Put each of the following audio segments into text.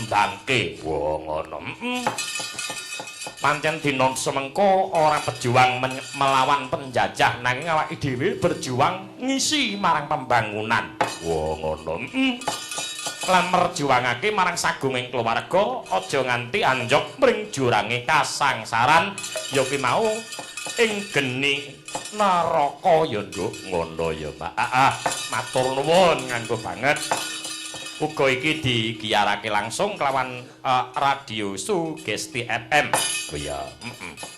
dikembangke. Wah, ngono. Pancen dina semengko ora pejuang melawan penjajah, nanging awake dhewe berjuang ngisi marang pembangunan. Wah, ngono. Lan merjuangake marang sagunging keluarga aja nganti anjok mring jurange kasangsaran, ya kuwi mau ing geni neraka ya, Nduk. Ngono ya, Mbak. Matur nuwun nganggo banget. Uga iki digiyarake langsung kelawan Radio Sugesti FM. Oh iya,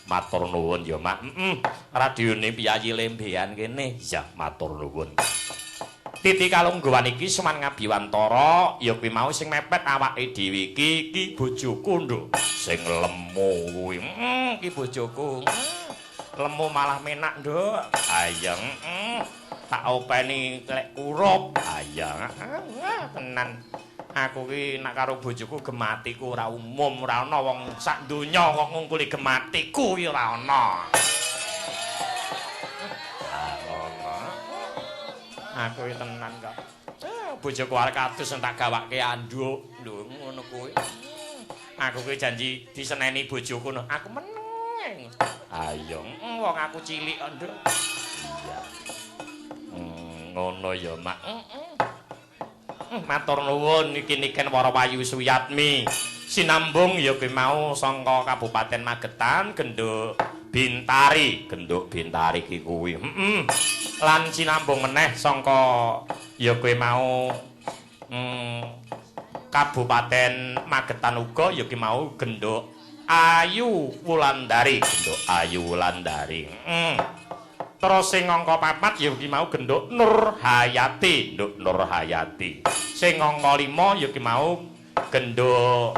Matur nuwun ya, Mak. Radione piyayi lembean kene. Ya, matur nuwun. Titi kalungguhan iki Suman Ngabiwantara ya kuwi mau sing mepet awake dhewe iki, iki bojoku, Nduk. Sing lemu kuwi. Iki bojoku. Lemu malah menak, Nduk. Ayo, tak openi lek kurup. Ayo, tenan. Aku ki nek karo bojoku gematiku ora umum, ora ana wong sak donya kok ngungkuli gematiku kuwi ora ana. Aku iki tenan kok. Bojoku arek adus tak gawake anduk. Lho ngono kuwi. Aku kuwi janji diseneni bojoku no. Aku meneng. Ayo, wong aku cilik kok, Nduk. Iya. Ngono ya, Mak. Matur nuwun iki Niken Warawayu Suyatmi. Sinambung ya kuwi mau saka Kabupaten Magetan, Genduk Bintari, Genduk Bintari iki kuwi. Lan sinambung meneh saka ya kuwi mau Kabupaten Magetan uga ya kuwi mau Genduk Ayu Wulandari, Genduk Ayu Wulandari. Terus sing angka 4 ya kuwi mau Genduk Nur Hayati, Genduk Nur Hayati. Sing angka 5 ya kuwi mau Genduk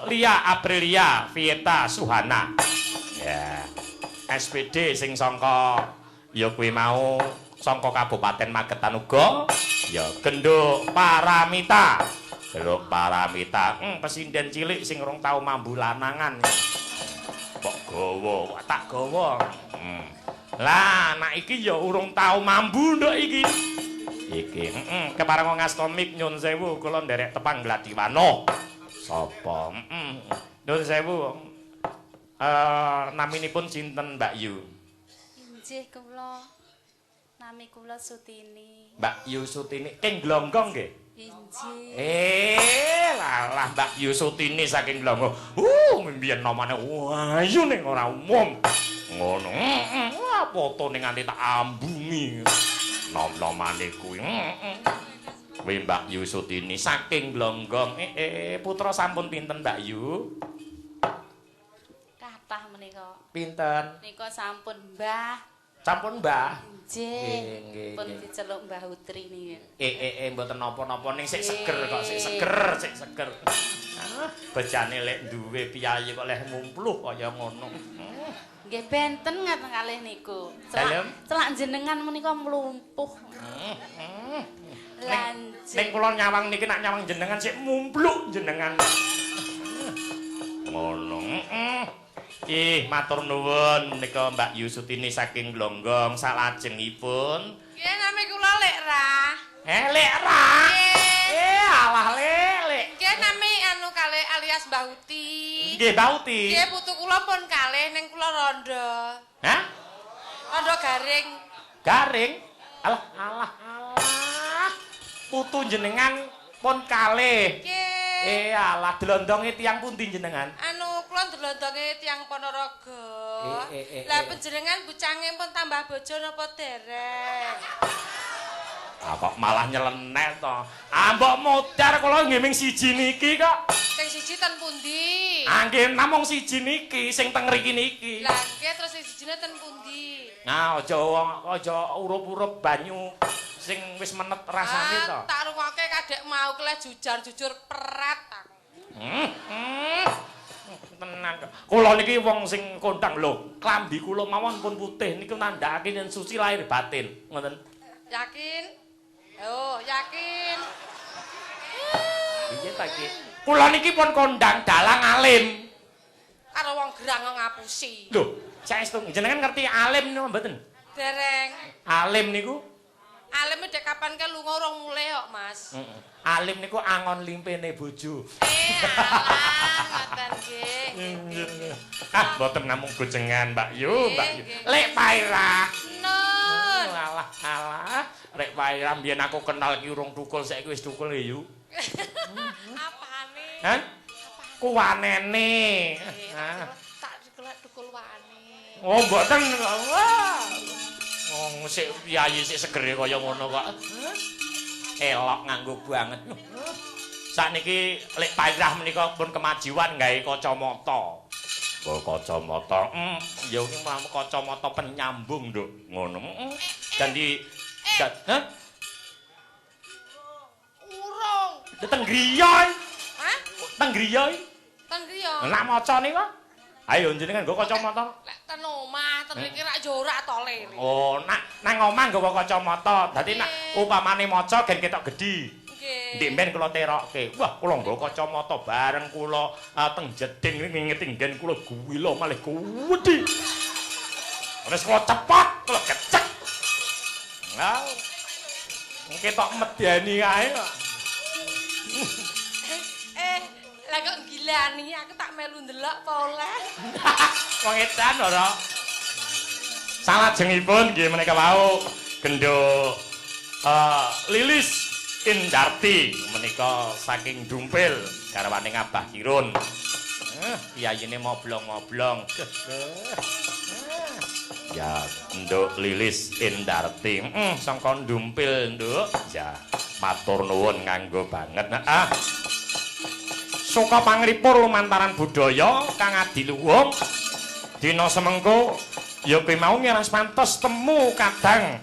Lia Aprilia Vieta Suhana. Ya. SPD sing saka ya kuwi mau saka Kabupaten Magetan uga ya Genduk Paramita. Genduk Paramita, pesinden cilik sing rong tau mambu lanangan. Kok gawa, tak gawa. Lah, anak iki ya urung tau mambu, Nduk iki. Iki, kepareng ngasta mik nyun sewu kula nderek tepang Gladiwana. Sapa? Nyun sewu. Naminipun sinten, Mbak Yu? Inggih kula. Nami kula Sutini. Mbak Yu Sutini ing Glonggong nggih? Inggih. Lalah Mbak Yu Sutini saking Glonggong. Mbiyen namane ayu ning ora umum. Ngono. Wah, fotone nganti tak ambungi. Nom-nomane kuwi. Kuwi Mbak Yu Sutini saking Glonggong. Putra sampun pinten, Mbak Yu? Kathah menika. Pinten? Nika sampun Mbah. Sampun Mbah. Nggih. Nggih. Pun diceluk Mbah Utri niki. Mboten napa-napa ning sik seger kok, sik seger, sik seger. Bejane lek duwe piyayi kok leh ngumpluh kaya ngono. Nggih benten ngaten kalih niku. Celak jenengan menika mlumpuh. Lan ning kula nyawang niki nak nyawang jenengan sik mumpluk jenengan. Ngono. Ih, matur nuwun menika Mbak Yu Sutini saking Glonggong salajengipun. Nggih, nami kula Lek Ra. Lek Ra. Alah Lek. Nggih, nami anu kalih alias Mbah Uti. Nggih, Mbah Uti. Nggih, putu kula pun kalih ning kula rondo. Hah? Rondo garing. Garing? Alah, alah, alah. Putu jenengan pun kalih. Nggih. Alah delondonge tiyang pundi jenengan? Anu kula delondonge tiyang Ponorogo. Lah panjenengan bucange pun tambah bojo napa dereng? Ah kok malah nyeleneh to. Ah mbok modar kula nggih ming siji niki kok. Sing siji ten pundi? Ah nggih namung siji niki sing teng mriki niki. Lah nggih terus sing sijine ten pundi? Nah aja aja urup-urup banyu sing wis menet rasane to. Tak rungokke kadek mau keleh jujur-jujur peret aku. Tenan kok. Kula niki wong sing kondang lho, klambi kula mawon pun putih niku nandhakake yen suci lahir batin. Ngoten. Yakin? Oh, yakin. Piye ta iki? Kula niki pun kondang dalang alim. Karo wong gerang ngapusi. Lho, saestu jenengan ngerti alim niku mboten? Dereng. Alim niku Alim dek kapan ke lunga urung mulih kok, Mas. Heeh. Alim niku angon limpene bojo. Alah, ngoten nggih. Ah, mboten namung gojengan, Mbak Yu, Mbak Yu. Lek Pairah. Nun. Alah, alah. Lek Pairah mbiyen aku kenal ki urung tukul, saiki wis tukul ya, Yu. Apane? Hah? Kuwanene. Tak tukul wane. Oh, mboten. Wah. Wong sik piyayi sik segere kaya ngono kok. Elok nganggo banget. Sakniki Lek Pairah menika pun kemajuan gawe kacamata. Oh, kacamata. Ya iki kacamata penyambung, Nduk. Ngono. Dadi hah? Urung. Teng griya. Hah? Teng griya. Teng griya. Lah macane kok. Ayo jenengan nggo kacamata. Lek ten omah, ten iki rak yo ora to le. Oh, nak nang omah nggawa kacamata. Dadi nak upamane maca gen ketok gedhi. Nggih. Ndek men kula terokke. Wah, kula nggawa kacamata bareng kula teng jeding ngingeti nggen kula guwila malih gedhi. Wis kula cepot, kula gecek. Nah. Ketok medeni kae kok. Lah kok gilani aku tak melu ndelok apa oleh. Wong edan ora. Salajengipun nggih menika wau gendho Lilis Indarti menika saking Dumpil garwane Abah Kirun. Piyayine moblong-moblong. Ya, Nduk Lilis Indarti. Sangka Dumpil, Nduk. Ya, matur nuwun nganggo banget. Heeh. Suka panglipur lumantaran budaya kang adiluhung dina semengko ya kuwi mau ngiras pantes temu kadang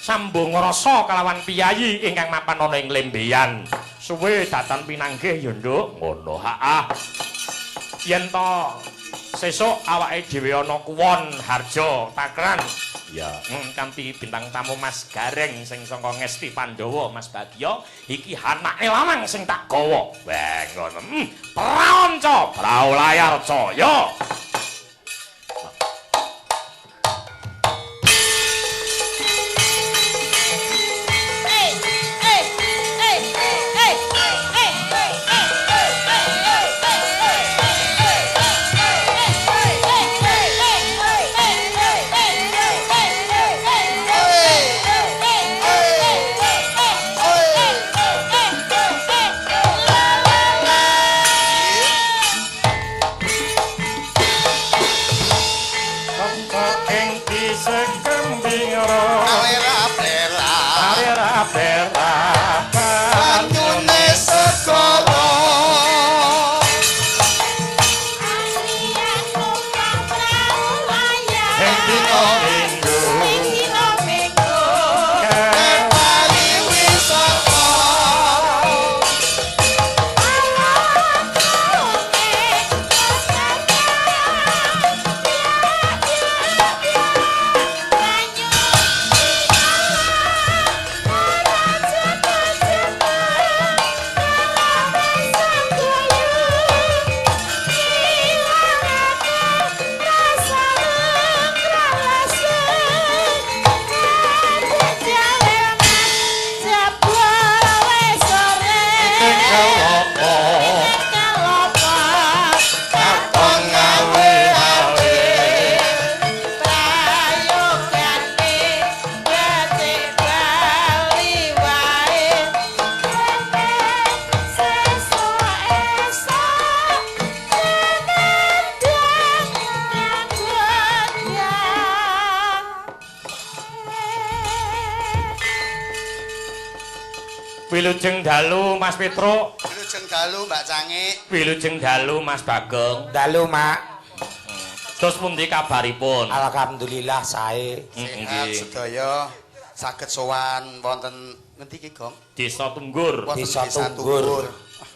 sambung rasa kalawan piyayi ingkang mapan ana ing Lembeyan. Suwe datan pinanggih ya, Nduk. Ngono, heeh. Yen to sesuk awake dhewe ana kuwon harja takran ya kanthi bintang tamu Mas Gareng sing saka Ngesti Pandhawa Mas Bagyo iki anake lanang sing tak gawa. Wah ngono. Prawanca prau layar caya. Wilujeng dalu Mas Petruk. Wilujeng dalu Mbak Cangik. Wilujeng dalu Mas Bagong. Dalu, Mak. Terus pundi kabaripun? Alhamdulillah sae. Sehat sedaya. Saged sowan wonten ngendi iki, Gong? Desa Tunggur. Desa Tunggur.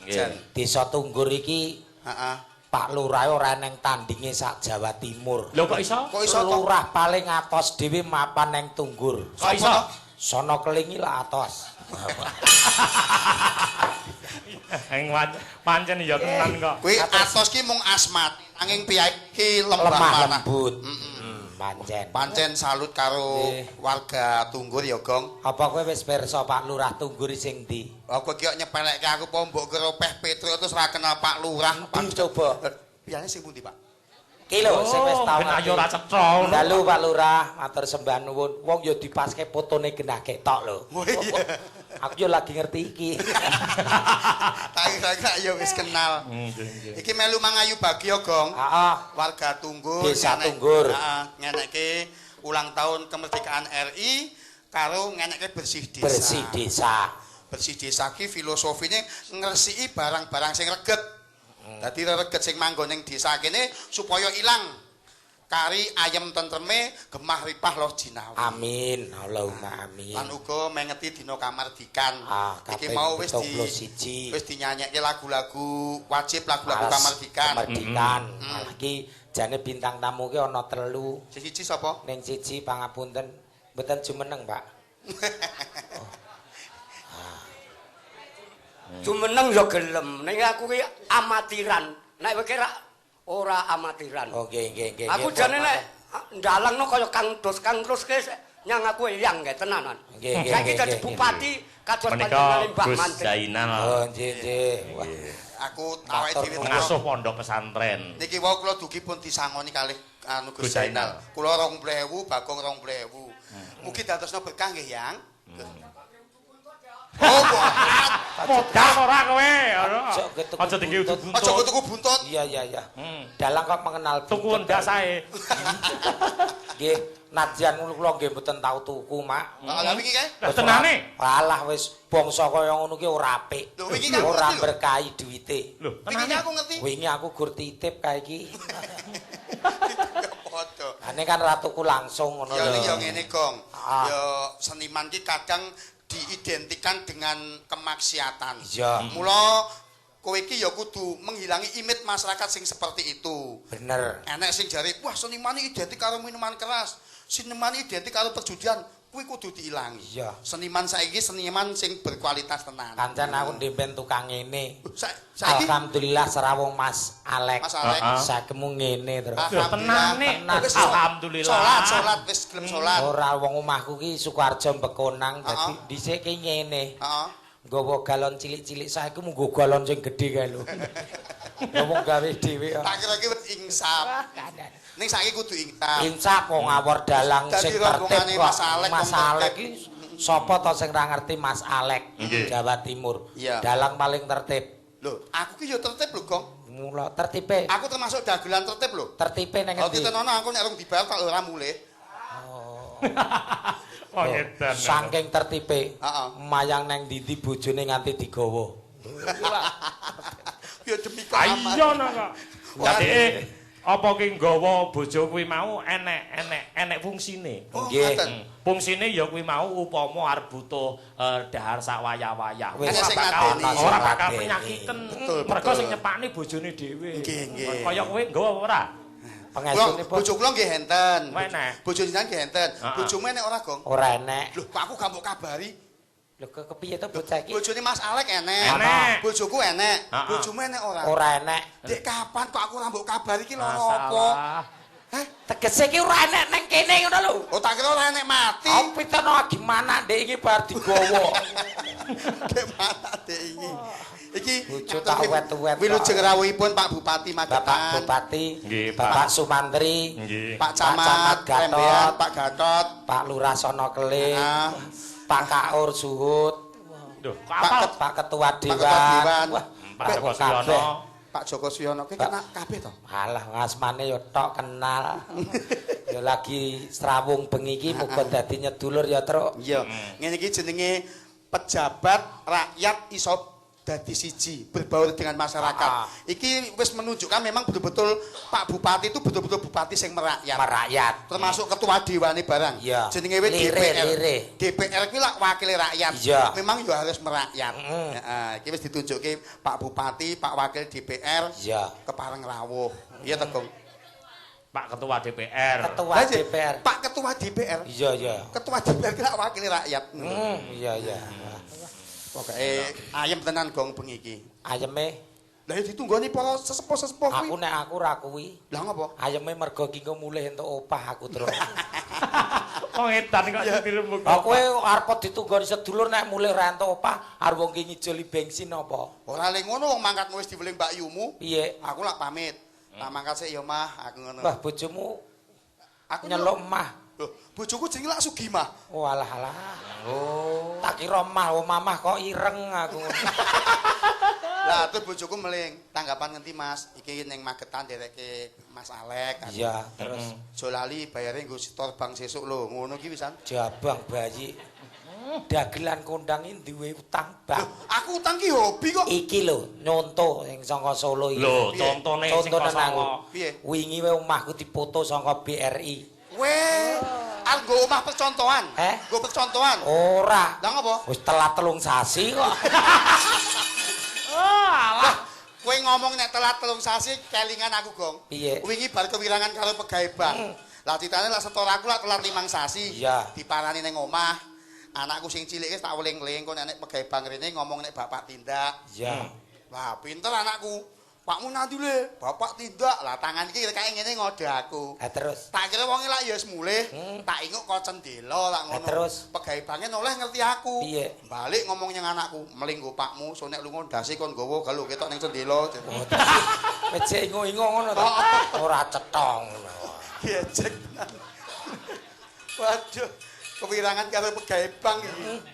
Nggih. Desa Tunggur iki, heeh. Pak Lurah ora neng tandinge sak Jawa Timur. Lho kok iso? Kok iso? Lurah paling atos dhewe mapan neng Tunggur. Kok iso? Sono kelingi lah atos. Ing pancen ya tenan kok. Kuwi atos ki mung asmat, nanging piye ki lemah lembut. Pancen. Pancen salut karo warga Tunggur ya, Gong. Apa kowe wis pirsa Pak Lurah Tunggur sing ndi? Aku iki kok nyepelekke aku apa mbok kira peh Petruk terus ora kenal Pak Lurah. Ndi coba? Piyane sing pundi, Pak? Ki lho sing wis tau. Ben ayo ora cetha. Dalu Pak Lurah, matur sembah nuwun. Wong ya dipaske fotone genah ketok lho. Oh iya. Aku yo lagi ngerti iki. Tak kira ya wis kenal. Iki melu Mangayu Bagyo, Gong. Heeh. Warga Tunggur, Desa Tunggur. Heeh, ngenekke ulang tahun kemerdekaan RI karo ngenekke bersih desa. Bersih desa. Bersih desa ki filosofine ngresiki barang-barang sing reget. Dadi reget sing manggon ning desa kene supaya ilang. Kari ayem tentreme, gemah ripah loh jinawi. Amin, Allahumma amin. Lan uga mengeti dina kamardikan. Iki mau wis di wis dinyanyekke lagu-lagu wajib, lagu-lagu kamardikan. Kamardikan. Malah iki jane bintang tamu ki ana 3. Sing siji sapa? Ning siji pangapunten, mboten jumeneng, Pak. Jumeneng ya gelem, ning aku ki amatiran. Nek kowe kira ora amatiran. Oh nggih nggih nggih. Aku jane nek ndalangno kaya Kang Dus, Kang Terus ki nyang aku eyang nggih tenanan. Nggih nggih. Saiki dadi bupati kados panjenengane Mbah Mantri. Gus Zainal. Oh nggih nggih. Aku awake dhewe pengasuh pondok pesantren. Niki wau kula dugi pun disangoni kalih anu Gus Zainal. Kula 20.000, Bagong 20.000. Mugi dadosna berkah nggih, Yang. Oh, modal ora kowe. Aja tinggi buntut. Aja tuku buntut. Iya iya iya. Dalang kok mengenal tuku ndak sae. Nggih, nadyan ngono kula nggih mboten tau tuku, Mak. Lah wingi kae? Lah tenane. Alah wis bangsa kaya ngono ki ora apik. Lho wingi aku ora berkahi duwite. Lho, wingi aku ngerti. Wingi aku gur titip kae iki. Padha. Ane kan ra tuku langsung ngono lho. Ya ya ngene, Gong. Ya seniman ki kadang diidentikan dengan kemaksiatan. Iya. Mula kowe iki ya kudu menghilangi image masyarakat sing seperti itu. Bener. Enek sing jare, wah seniman iki identik karo minuman keras, seniman identik karo perjudian, kuwi kudu diilangi. Iya. Seniman saiki seniman sing berkualitas tenan. Kancan aku ndempen tukang ngene. Saiki alhamdulillah serawung Mas Alek. Mas Alek. Sakemu ngene terus. Tenane. Alhamdulillah. Salat, salat wis gelem salat. Ora wong omahku ki Sukoharjo Bekonang dadi dhisik ki ngene. Heeh. Nggawa galon cilik-cilik saiki mung nggo galon sing gedhe kae lho. Wong gawe dhewe. Tak kira ki wis insaf. Ning saiki kudu insaf. Insaf wong ngawur dalang sing tertib kok. Mas Alek, Mas Alek ki sapa to sing ra ngerti Mas Alek Jawa Timur. Dalang paling tertib. Lho, aku ki ya tertib lho, Gong. Mula tertibe. Aku termasuk dagelan tertib lho. Tertibe nang ngendi? Oh, titenono aku nek rung dibayar tak ora mulih. Oh. Oh, edan. Saking tertibe. Mayang nang ndi-ndi bojone nganti digawa. Ya demi keamanan. Iya no kok. Dadi apa ki nggawa bojo kuwi mau enek fungsine. Nggih. Fungsine ya kuwi mau upama arep butuh dahar sak wayah-wayah. Ora bakal penyakiten. Mergo sing nyepakne bojone dhewe. Nggih, nggih. Kaya kowe nggawa apa ora? Pengestune bojo kula nggih enten. Bojo jenengan nggih enten. Bojomu enek ora, Gong? Ora enek. Lho, kok aku gak mbok kabari? Lho, kepiye to bocah iki? Bojone Mas Alek enek. Bojoku enek. Bojomu enek ora? Ora enek. Dek kapan kok aku ora mbok kabari iki lho apa? Hah? Tegese iki ora enek nang kene ngono lho. Oh, tak kira ora enek mati. Apa piteno gimana ndek iki bar digawa. Gimana ndek iki? Iki bojo tak wet-wet. Wilujeng rawuhipun Pak Bupati Magetan. Bapak Bupati, Bapak Sumantri, Pak Camat Gatot, Pak Gatot, Pak Lurah Sonokeling, Pak Kaur Suhut, Pak Ketua Dewan, Pak Joko Suyono. Pak Joko Suyono ki kenal kabeh to? Alah ngasmane ya tok kenal. Ya lagi srawung bengi iki muga dadi nyedulur ya, Truk. Iya. Ngene iki jenenge pejabat rakyat iso dadi siji, berbaur dengan masyarakat. Iki wis menunjukkan memang betul-betul Pak Bupati itu betul-betul bupati sing merakyat. Merakyat. Termasuk ketua dewane barang. Iya. Jenenge wis DPR. DPR kuwi lak wakile rakyat. Iya. Memang ya harus merakyat. Heeh, iki wis ditunjukke Pak Bupati, Pak Wakil DPR. Iya. Kepareng rawuh. Iya to, Gong? Pak Ketua DPR. Ketua DPR. Pak Ketua DPR. Iya, iya. Ketua DPR ki lak wakile rakyat. Iya, iya. Pokoke ayem tenan Gong bengi iki. Ayeme? Lah ya ditunggoni para sesepuh-sesepuh kuwi. Aku nek aku ora kuwi. Lah ngopo? Ayeme mergo ki engko mulih entuk opah aku terus. Wong edan kok dirembug. Lah kowe arep ditunggoni sedulur nek mulih ora entuk opah, arep wong ki ngijoli bensin apa? Ora le ngono wong mangkatmu wis diweling mbakyumu. Piye? Aku lak pamit. Tak mangkat sik ya Mah, aku ngono. Wah, bojomu aku nyeluk mah. Loh, bojoku jenenge lak Sugimah. Oh alah alah. Oh. Tak kira mah, oh mamah kok ireng aku. Lah terus bojoku meling, tanggapan ngendi Mas? Iki ning Magetan dereke Mas Alek. Iya, terus aja lali bayare nggo setor bank sesuk lho, ngono ki wisan. Jabang bayi. Dagelan kondang iki duwe utang bank. Loh, aku utang ki hobi kok. Iki lho, nyonto sing saka Solo iki. Lho, contone sing saka Solo. Piye? Wingi wae omahku dipoto saka BRI. Weh, arep nggo omah percontohan. Nggo percontohan. Ora. Lah ngopo? Wis telat 3 sasi kok. Oh, alah. Kowe ngomong nek telat 3 sasi kelingan aku, Gong. Piye? Wingi bar kewirangan karo pegawe bank. Lah critane lak setor aku lak telat 5 sasi. Iya. Diparani ning omah. Anakku sing cilik wis tak weling-weling kok nek pegawe bank rene ngomong nek bapak tindak. Iya. Wah, pinter anakku. Pakmu nanti le, bapak tindak. Lah tangan iki kae ngene ngode aku. Lah terus tak kira wonge lak ya wis mulih, tak inguk kok cendela lak ngono. Terus pegawe banke noleh ngerti aku. Piye? Balik ngomong nyang anakku, meling nggo pakmu, so nek lunga ndase kon nggawa galo ketok ning cendela. Wis jek ingo-ingo ngono to. Ora cetha ngono. Gejek tenan. Waduh, kewirangan karo pegawe bank iki.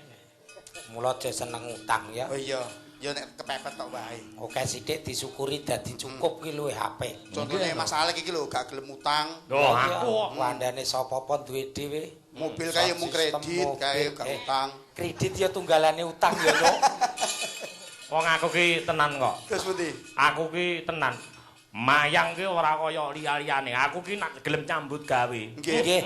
Mula aja seneng utang ya. Oh iya. Ya nek kepepet tok wae. Oke sithik disyukuri dadi cukup ki luwih apik. Contone Mas Alek iki lho gak gelem utang. Lho aku wandane sapa-apa duwe dhewe. Mobil kae mung kredit, kae gak utang. Kredit ya tunggalane utang ya, Nuk. Wong aku ki tenan kok. Terus pundi? Aku ki tenan. Mayang ki ora kaya liya-liyane. Aku ki nek gelem nyambut gawe. Nggih.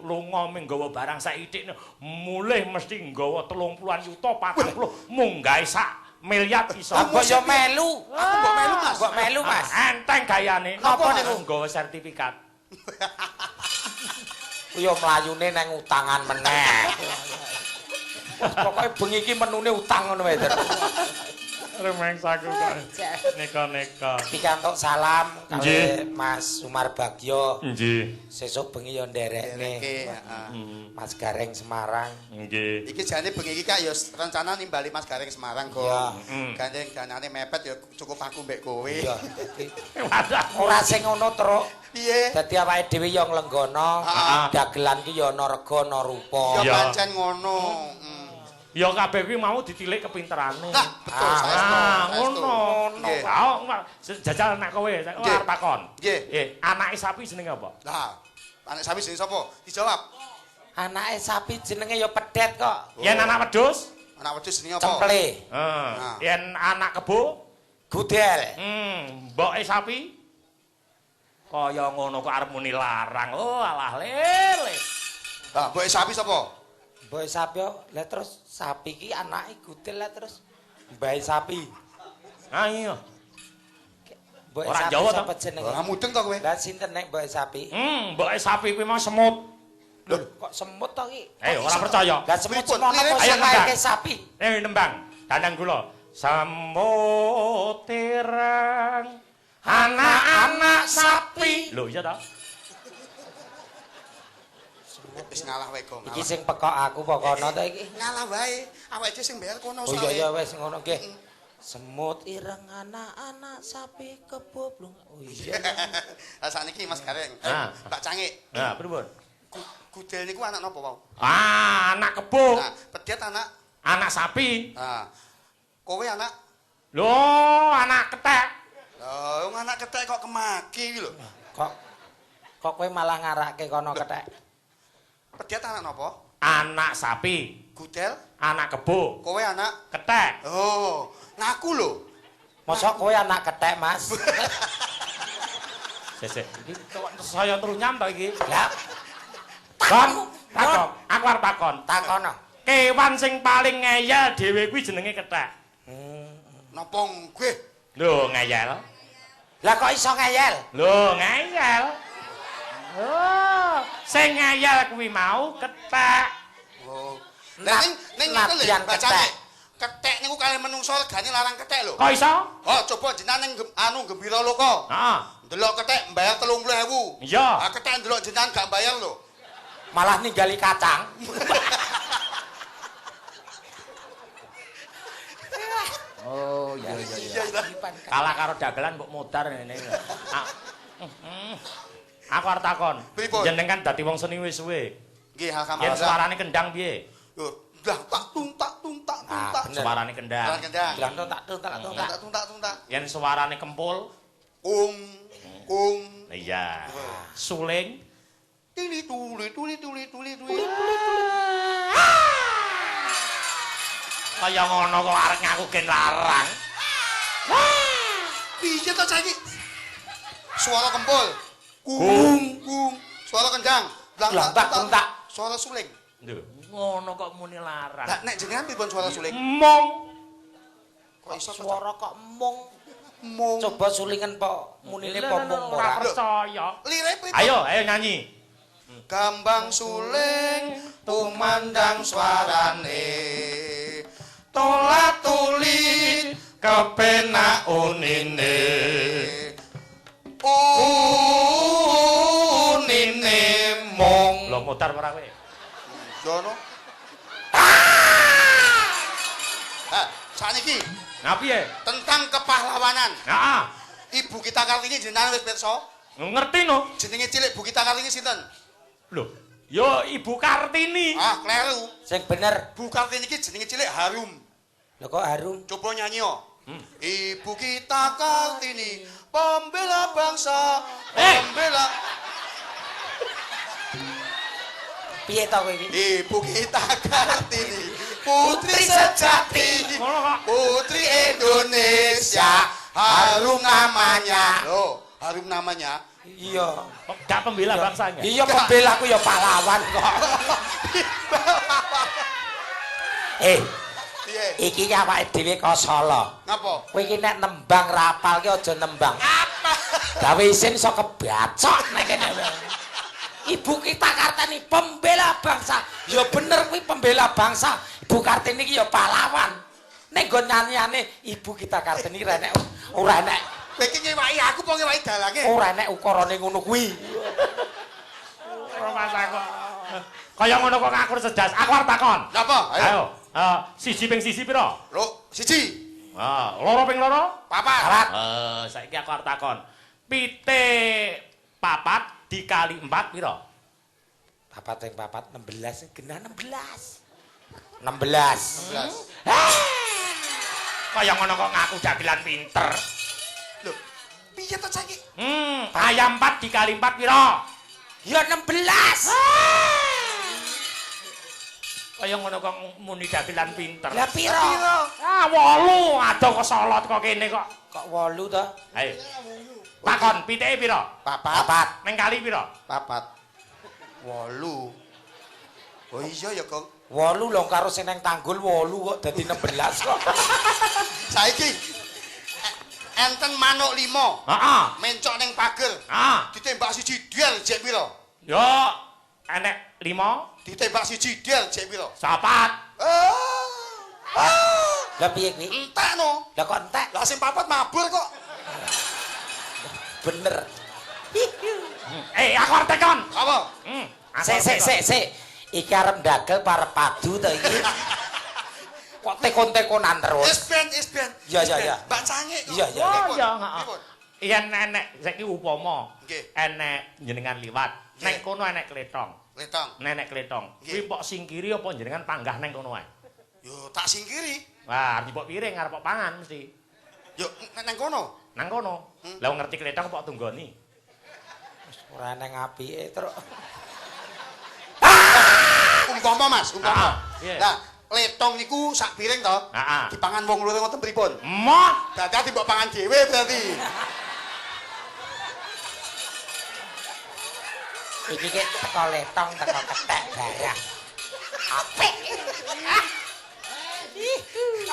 Lunga mung nggawa barang saithik mulih mesti nggawa 30-an yuta, 40 munggahe sak miliar iso. Aku yo melu. Aku mbok melu, Mas. Mbok melu, Mas. Enteng gayane. Napa niku nggawa sertifikat? Yo mlayune nang utangan meneh. Pokoke bengi iki menune utang ngono wae. Rumangsaku kok neka-neka. Pikantuk salam kali Mas Sumar Bagyo. Nggih. Sesuk bengi yo nderekne. Mas Gareng Semarang. Nggih. Iki jane bengi iki Kak ya rencana nimbali Mas Gareng Semarang kok. Gandeng danane mepet ya cukup aku mbek kowe. Iya. Ora sing ngono, Truk. Piye? Dadi awake dhewe yo nglenggono, dagelan ki yo ana rega ana rupa. Ya pancen ngono. Ya kabeh kuwi mau ditilik kepinterane. Nah, betul saestu. Ngono. Jajal anak kowe, arep takon. Nggih. Anake sapi jenenge apa? Lah, anak sapi jenenge sapa? Dijawab. Anake sapi jenenge ya pedet kok. Yen anak wedhus? Anak wedhus jenenge apa? Cemple. Heeh. Yen anak kebo? Gudel. Mboke sapi? Kaya ngono kok arep muni larang. Oh, alah lele. Lah, mboke sapi sapa? Mboke sapi lah terus sapi ki anake gudel lah terus mbae sapi. Ha iya. Mboke sapi sapa jenenge? Ora mudeng to kowe. Lah sinten nek mboke sapi? Mboke sapi kuwi mau semut. Lho, kok semut to ki? Ora percaya. Lah semut semono apa sing kae sapi? Nembang. Dandang gula. Semut ireng anak-anak sapi. Lho iya ta? Wis ngalah wae kok. Iki sing pekok aku apa kono ta iki? Ngalah wae. Awake dhewe sing bayar kono. Oh iya iya wis ngono nggih. Semut ireng anak-anak sapi kebo blung. Oh iya. Lah sakniki Mas Gareng, Mbak Cangik. Nah, pripun? Gudel niku anak napa wau? Ah, anak kebo. Nah, pedet anak anak sapi. Nah. Kowe anak? Lho, anak kethek. Lho, wong anak kethek kok kemaki iki lho. Kok kowe malah ngarake kono kethek? Pedet anak napa? Anak sapi. Gudel? Anak kebo. Kowe anak? Kethek. Oh, ngaku lho. Mosok kowe anak kethek, Mas? Sesek. Iki kok saya trunyam to iki? Lah. Kon, takon. Aku arep takon. Takono. Kewan sing paling ngeyel dhewe kuwi jenenge kethek. Napa nggih? Lho, ngeyel. Lah kok iso ngeyel? Lho, ngeyel. Oh, sing ngeyel kuwi mau kethek. Oh. Lah ning ngene lho, Mbak Cangik. Kethek niku kalih menungso regane larang kethek lho. Kok iso? Oh, coba jenengan ning anu Gembira Loka. Heeh. Ndelok kethek mbayar 30.000. Iya. Ah, kethek ndelok jenengan gak bayar lho. Malah ninggali kacang. Oh, iya iya iya. Kalah karo dagelan mbok modar ngene. Aku arep takon. Jenengan dadi wong seni wis suwe. Nggih, alhamdulillah. Yen suarane kendang piye? Yo, lah tak tung tak tung tak tung tak. Suarane kendang. Suarane kendang. Lah tung tak tung tak tung tak tung tak tung tak. Yen suarane kempul, kung kung. Iya. Suling. Tili tuli tuli tuli tuli tuli. Kaya ngono kok arep ngaku gen larang. Piye to saiki? Suara kempul. Kung kung. Suara kendang. Lang tak tung tak. Suara suling. Lho, ngono kok muni larang. Lah nek jenengan pripun suara suling? Mong. Kok iso suara kok mong? Mong. Coba sulingen po munine po mong ora percaya. Lire pripun? Ayo, ayo nyanyi. Gambang suling tumandang suarane. Tola tuli kepenak unine. Unine mong. Lho mutar ora kowe? Jono. Ha, sakniki. Nah piye? Tentang kepahlawanan. Heeh. Ibu kita Kartini jenengan wis pirsa? Ngerti no. Jenenge cilik Bu kita Kartini sinten? Lho, yo Ibu Kartini. Ah, kleru. Sing bener. Bu Kartini iki jenenge cilik Harum. Lho kok Harum? Coba nyanyi yo. Ibu kita Kartini, pembela bangsa, pembela. Piye to kowe iki? Ibu kita Kartini, putri sejati, putri Indonesia, harum namanya. Loh, harum namanya. Iya. Gak pembela bangsanya. Iya, pembela aku ya pahlawan kok. Iki awake dhewe kok Solo. Ngapa? Kowe iki nek nembang rapal ki aja nembang. Apa? Gawe isin iso kebacok nek kene. Ibu kita Kartini pembela bangsa. Ya bener kuwi pembela bangsa. Ibu Kartini ki ya pahlawan. Nek nggon nyanyiane Ibu kita Kartini ora enek ora enek. Kowe iki ngewaki aku apa ngewaki dalange? Ora enek ukarane ngono kuwi. Ora masalah kok. Kaya ngono kok ngakur sejas. Aku arep takon. Napa? Ayo. Siji ping siji pira? Lho, siji. Loro ping loro? Papat. Saiki aku arep takon. Pite papat dikali 4 pira? Papat ping papat 16, genah 16. 16. 16. Kaya ngono kok ngaku dagelan pinter. Lho, piye to saiki? Ayam 4 dikali 4 pira? Ya 16. Kaya ngono kok muni dagelan pinter. Lah pira? Ah, 8. Adoh kok solot kok kene kok. Kok 8 to? Ayo. Takon pitike pira? Papat. Neng kali pira? Papat. 8. Oh iya ya, Kong. 8 lho karo sing nang tanggul 8 kok dadi 16 kok. Saiki enten manuk 5. Heeh. Mencok ning pager. Heeh. Ditembak siji del jek pira? Yo, enek 5. Ditembak siji del jek pira? 4. Lah piye kuwi? Entek no. Lah kok entek? Lah sing papat mabur kok. Bener. Aku arep tekon. Apa? Sik sik sik sik. Iki arep ndagel parep padu to iki. Kok tekon-tekonan terus. Wis ben, wis ben. Iya iya iya. Mbak Cange kok. Iya iya. Oh iya, heeh. Yen enek saiki upama enek jenengan liwat, neng kono enek kletong. Kletong. Nenek kletong. Kuwi mbok singkiri apa jenengan panggah neng kono wae? Yo tak singkiri. Wah, arep mbok piring arep mbok pangan mesti. Yo neng kono. Nang kono. Lah ngerti kletong mbok tunggoni. Wis ora neng apike truk. Umpama Mas, umpama. Lah, letong niku sak piring to? Dipangan wong loro ngoten pripun? Moh, dadi mbok pangan dhewe berarti. Iki ki teko letong teko kethek barang. Apik.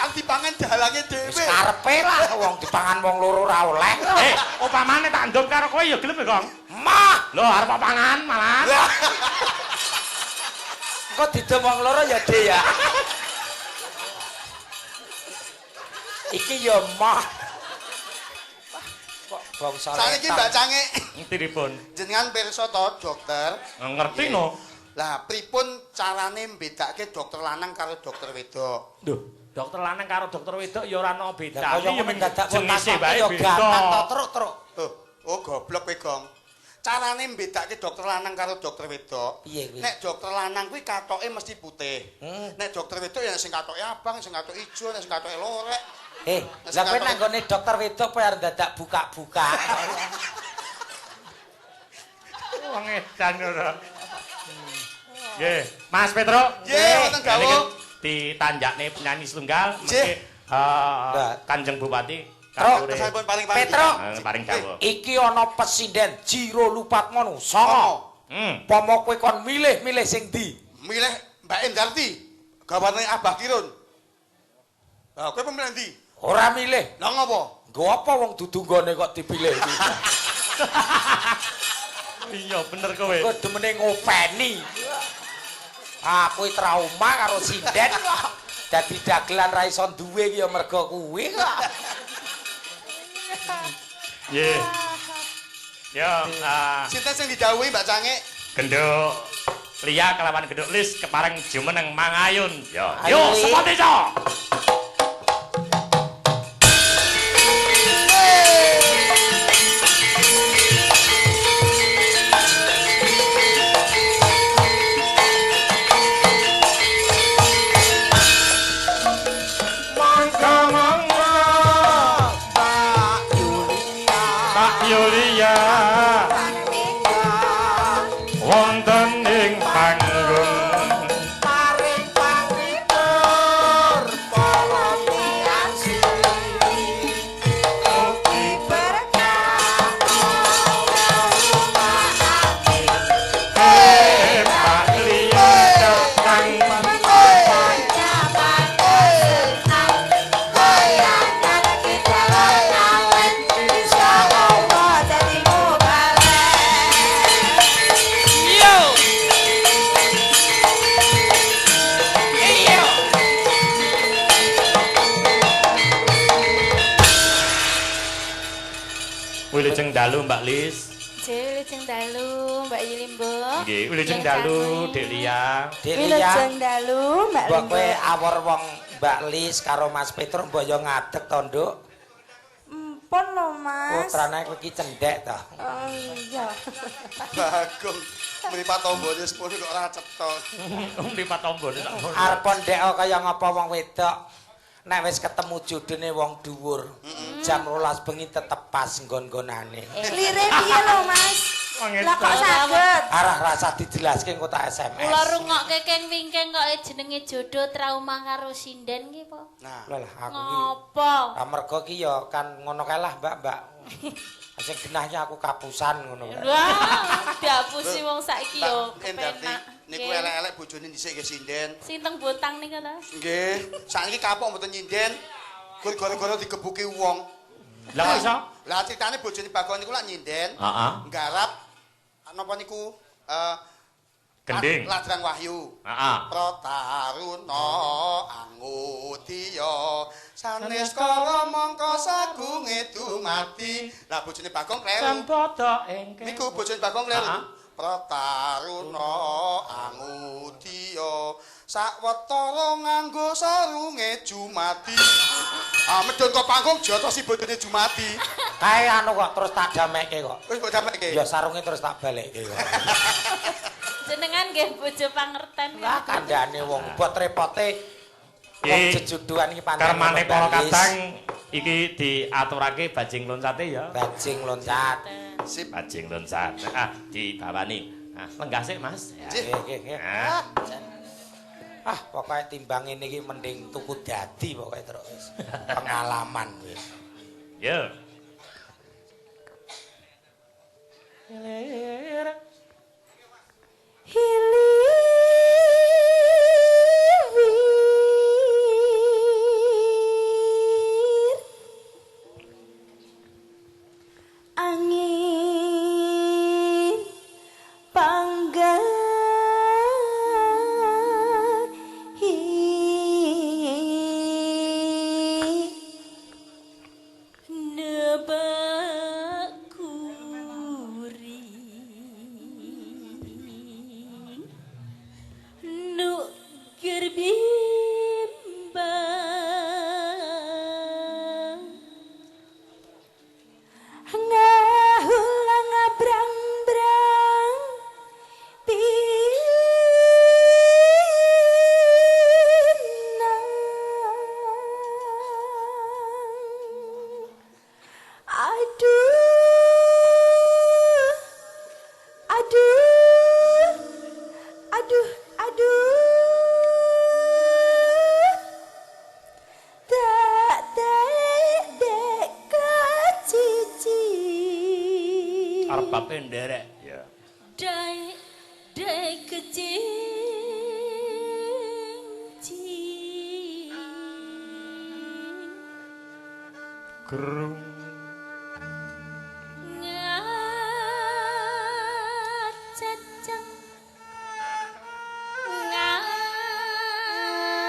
Arep dipangan dalange dhewe. Wis karepe lah wong dipangan wong loro ora oleh. Upamane tak ndum karo kowe ya gelem ya, Kong? Mah. Lho arep pangan malah. Engko didum wong loro ya, De ya. Iki ya moh. Kok bangsa. Saniki Mbak Cange. Pripun? Jenengan pirsa to, dokter? Ngerti no. Lah, pripun carane mbedake dokter lanang karo dokter wedok? Duh, dokter lanang karo dokter wedok ya ora ana bedane. Ya mendadak jenise wae ya beda. Ganteng to, truk-truk. Oh, goblok kowe, Gong. Carane mbedake dokter lanang karo dokter wedok. Nek dokter lanang kuwi katoke mesti putih. Nek dokter wedok ya sing katoke abang, sing katoke ijo, nek sing katoke lorek. Lah kowe nang nggone dokter wedok kowe arep dadak buka-buka. Wong edan ora. Nggih, Mas Petro. Nggih, wonten dawuh. Ditanjakne penyanyi setunggal mengke Kanjeng Bupati kature. Petro, paring dawuh. Iki ana pesinden Jiro Lupatmono 9. Pomo kowe kon milih-milih sing ndi? Milih Mbak Endarti, gawane Abah Kirun. Lah kowe pemilih ndi? Ora milih. Lah ngopo? Nggo apa wong dudu nggone kok dipilih iki? Iya bener kowe. Kok demene ngopeni. Aku trauma karo sinden kok. Dadi dagelan ra iso duwe iki ya mergo kuwi kok. Nggih. Ya, sinten sing didhawuhi Mbak Cange? Genduk Lia kelawan Genduk Lis kepareng jumeneng mangayun. Ya, yo sepote co. Wonten ing panggung paring panglipur para piyasi mugi berkah Pak Lia kang Wilujeng dalu Mbak Lis. Nggih, wilujeng dalu Mbak Yulimbo. Nggih, wilujeng dalu Dek Lia. Wilujeng dalu Mbak Mbok Limbo. kowe awor wong Mbak Lis karo Mas Petro mbok yo ngadeg to, Nduk. Empun lho, Mas. Putrane kowe iki cendhek to. Oh iya. Bagong mripat tombone sepuluh kok ora cetha. Mripat tombone sak ngono. Arep ndek kaya ngapa wong wedok. Nek wis ketemu jodone wong dhuwur, jam 12 bengi tetep pas nggon-nggonane. Lire piye lho, Mas? Lah kok saged? Arah rasa dijelaske engko tak SMS. Kula rungokke keng wingking kok jenenge jodoh trauma karo sinden ki po. Nah, lha aku ki ngopo? Lah mergo ki ya kan ngono kae lah, Mbak, Mbak. Sing genahnya aku kapusan ngono kae. Wah, diapusi wong saiki yo kepenak. Niku elek-elek bojone dhisik nggih sinden. Sing teng Bontang niku ta? Nggih, sakniki kapok mboten nyinden. Gur gara-gara digebuki wong. Lah kok iso? Lah critane bojone Bagong niku lak nyinden. Heeh. Nggarap napa niku gending. Ladrang Wahyu. Heeh. Prataruna angudiya sanes kala mangka sagunge dumadi. Lah bojone Bagong kleru. Sempada ingkang niku bojone Bagong kleru. Prataruna angudiya sawetara nganggo sarunge Jumadi. Ah medhun kok panggung jotosi bojone Jumadi. Kae anu kok terus tak damekke kok. Wis kok damekke. Ya sarunge terus tak balekke kok. Jenengan nggih bojo pangerten. Lah kandhane wong bot repote wong jejuduan iki pancen. Karmane para kadang iki diaturake bajing loncate ya. Bajing loncat. Sip bajing loncat. Ah dibawani. Ah lenggah sik Mas. Nggih nggih. Ah pokoke timbang ngene iki mending tuku dadi pokoke terus. Pengalaman kuwi. Yo. Hilir. Hilir. Angin panggang Arep bape nderek. Ya. Dai dai kecing cing. Gerung ngacacang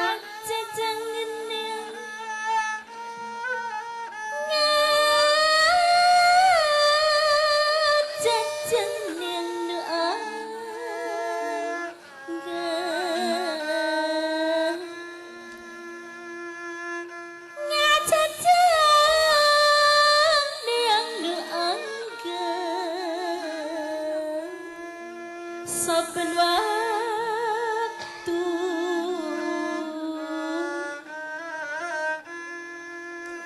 ngacacang ngening ngacacang ning ngacacang ning angga saben waktu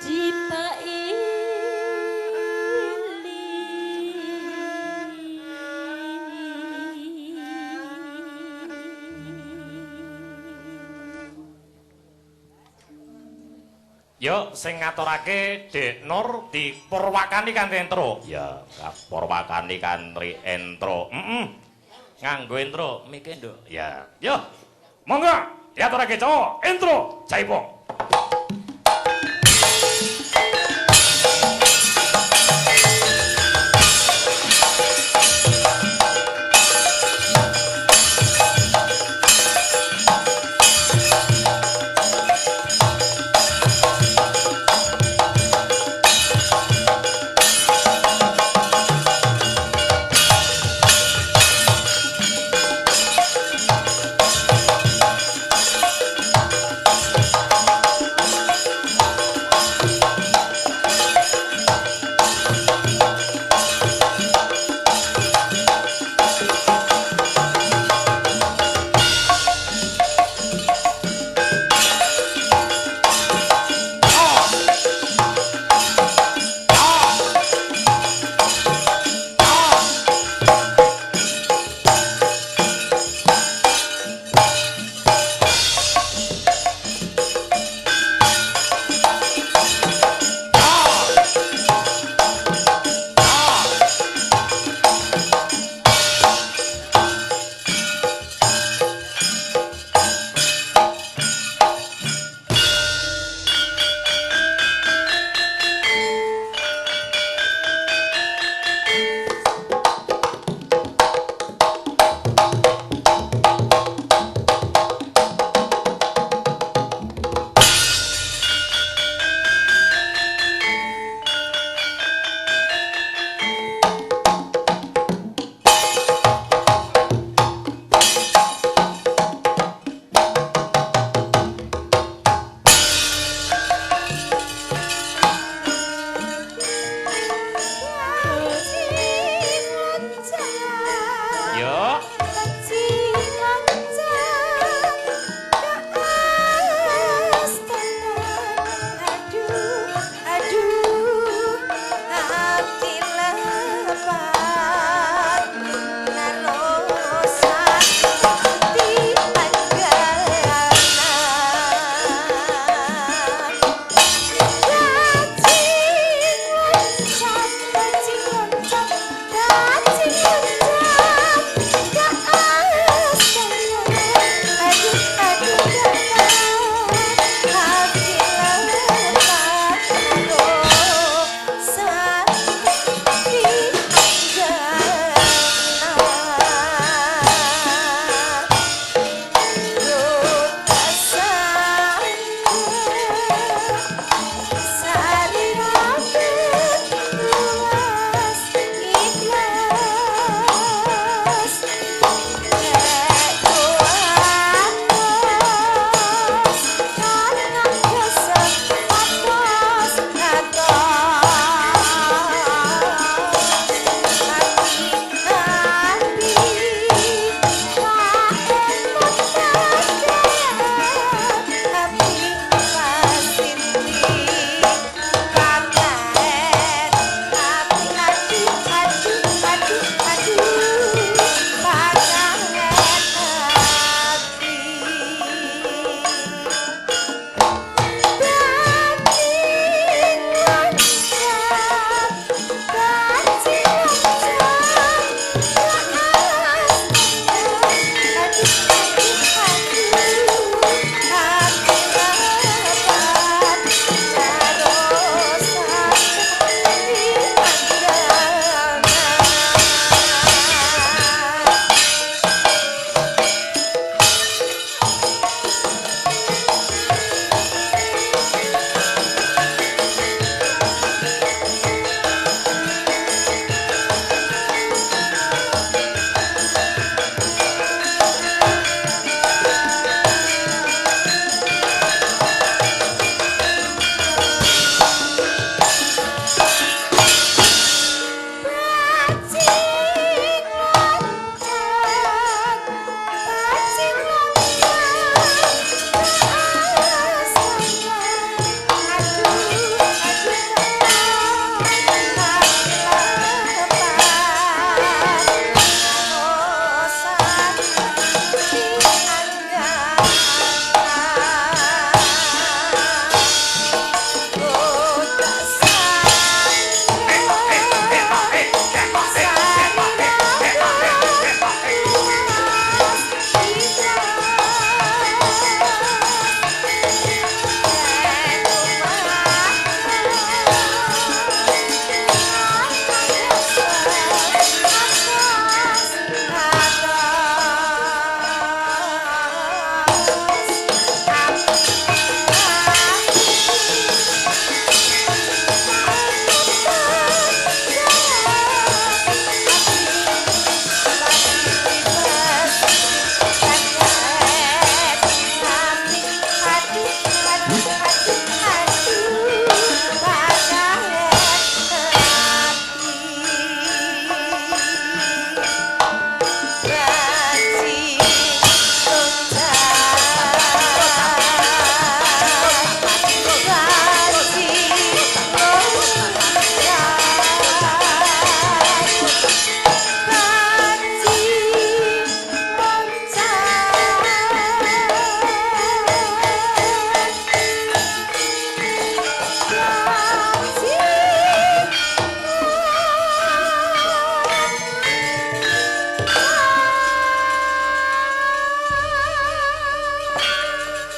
dipaili. Yo sing ngaturake Dek Nur dipurwakani kanthi intro. Ya, purwakani kanthi intro. Heeh. Nganggo intro mike, Nduk. Ya. Yo. Monggo diaturake cowok intro Jaipong.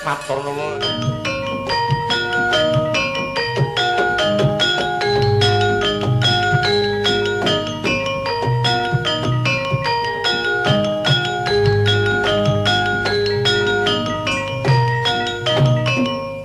Matur nuwun.